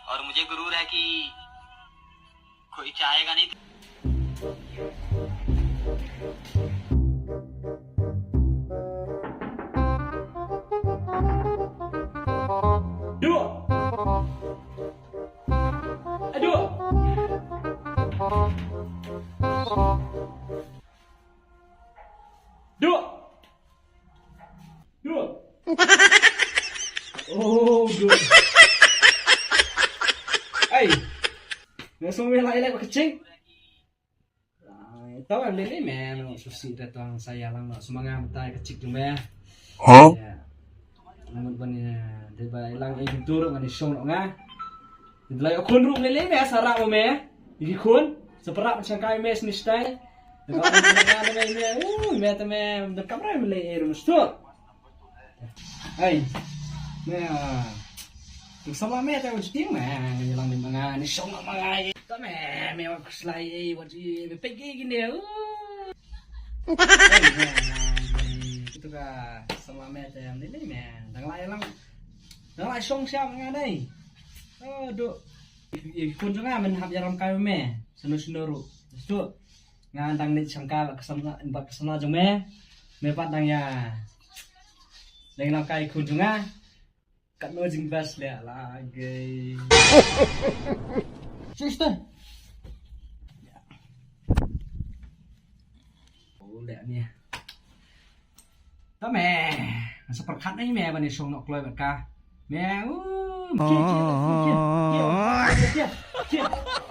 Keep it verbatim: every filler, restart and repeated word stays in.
और मुझे गुरूर है कि कोई चाहेगा नहीं। Dua. Dua. Dua. Dua. Oh, good. Hey. Nga sngewbha ïa la ïa la ka chik. Ai, tau em lei lei me, me sngewsih te tang sa ïalang noh sngewbha nga mynta ka chik jong me. Huh? Ïa. Nga mut ban ïa, dei ba ïalang ïa ki tur ngan ïa shong noh nga. Dei ba la ïa khun ruh lei lei me, sa rah mo me. Ïa ki khun, sa prah ban shangkai me sni stai. Dei ba nga me me, uh, me te me, dei kamra me lei eh ruh mesti. Ai. Me, ah. Tung sama me te wat ting me, ngi lang ni ma nga, ni shong ma nga. Ta me, me wat kuslai, eh, wat i, me pegi gini. Ai, me, me, tu ka sama me te, ni ni me. Dang lai lang. Dang lai shong siam nga dei. Oh, do. I, i kun jong nga men hap ïalam kai me. Senu senu ru. Tu. Nga dang ni shangkai ba ka samla, ba ka samla jong me. Me pat dang ïa. Dang lam kai kun jong nga. Katno jingbas leh la gei. Sister. Oh, leh ni. Ta me. Nga sa pyrkhat na me ban ïa shong noh kloi bad ka. Me, uh, kia, kia, kia, kia, kia, kia, kia.